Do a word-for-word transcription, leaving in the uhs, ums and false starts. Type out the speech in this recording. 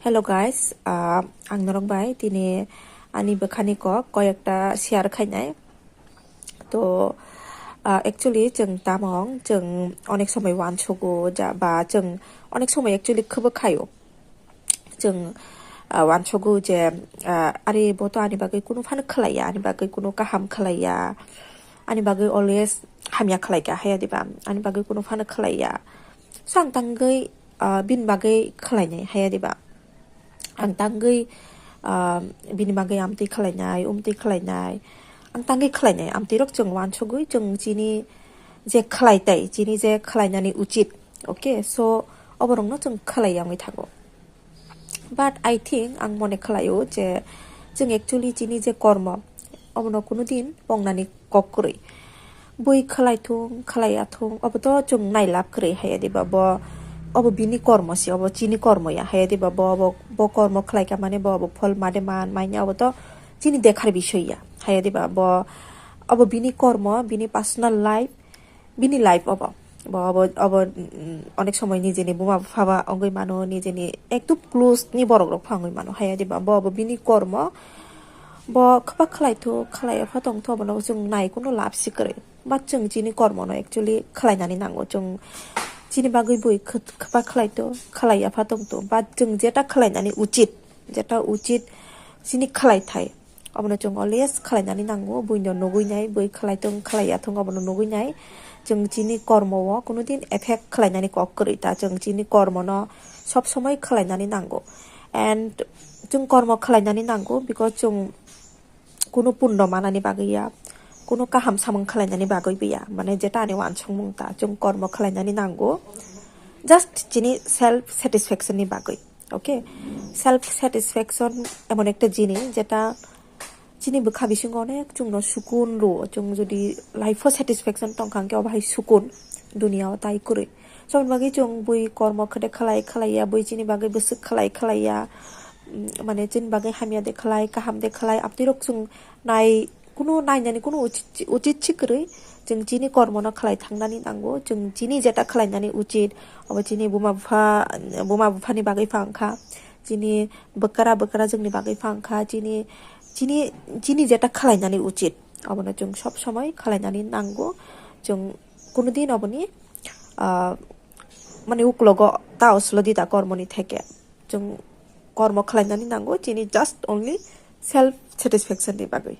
Hello guys, ah, ang norok bai tini ani bwkhani kok koyekta share khainai. To, ah, actually chwng tamong, chwng onek somoi uansugo ja, ba chwng onek somoi actually khwbo khaio. Chwng, ah, uansugo je, ah, are bo to ani bagwi kunu phano khlaiya, ani bagwi kunu kaham khlaiya, ani bagwi always hamya khlaika, haya diba? Ani bagwi kunu phano khlaiya. So ang tangwi, ah, bini bagwi khlainai, haya diba? Ang tangwi, ah, bini bagwi amtwi khlainai, umtwi khlainai. Ang tangwi khlainai, amtwi rok chwng uansugwi chwng chini je khlai tai, chini je khlainani uchit. Okay, so oborokno chwng khlai yangwi thango. But I think ang mone khlaio je chwng actually chini je kormo, obono kunu din pongnani kok kwrwi. Bui khlai thung, khlai ya thung, obo to chwng nai lab kwrwi, haya diba bo, obo bini kormo se, obo chini kormo ya, haya diba bo, bo, bo kormo khlai ka mane bo, obo phol made man, manya obo to chini dekhar bisoi ya, haya diba bo, obo bini kormo, bini personal life, bini life obo. Bo obo, obo, mm, onek somoi nijeni buma bupha ba ongwi mano, nijeni ekdom close ni borok rok pha ongwi mano, haya diba bo, obo bini kormo. Bo kwbak khlai thu, khlai ya pha tong thu, obono chwng nai kunu lab si kwrwi. But chwng chini kormo no actually khlainani nango. Chwng chini bagwi bui khw-, khwpa khlai to, khlai ya pha tong to. But chwng jeta khlainani uchit, jeta uchit chini khlai thai, obono chwng always khlainani nango. Bui no nugui nai, bui khlai tong, khlai ya thung, obono nugui nai. Chwng chini kormo o kunu din effect khlainani kok kwrwi ta. Chwng chini kormo no sob somoi khlainani nango. And chwng kormo khlainani nango because chwng kunu pundo manani bagwi ya, kunu kaham samung khlainani bagwi bo ya, mane jeta ani uansukmung ta, chwng kormo khlainani nango, just chini self satisfaction ni bagwi. Okay, self satisfaction emon ekta jinis jeta chini bwkha bisingo onek chwngno sukun rwo. Chwng jodi life o satisfaction tongkha hwnkhe obo hai sukun duniya o tai kwrwi. Chwng bagwi chwng bui kormo khe de khlai khlai ya, bui chini bagwi bwswk khlai khlai ya, mm, mane chini bagwi hamya de khlai, kaham de khlai, amtwi rok chwng nai, kunu nainani kunu uchit, uchit si kwrwi. Chwng chini kormo no khlai thangnani nango, chwng chini jeta khlainani uchit, obo chini buma bupha, buma buphani bagwi pha wngkha, chini bwkra bwkrajwkni bagwi pha wngkha, chini, chini, chini jeta khlainani uchit, obono chwng sob somoi khlainani nango. Chwng kunu din oboni, ah, mane uklogo ta oslo di ta kormoni theke. Chwng kormo khlainani nango chini just only self satisfaction ni bagwi.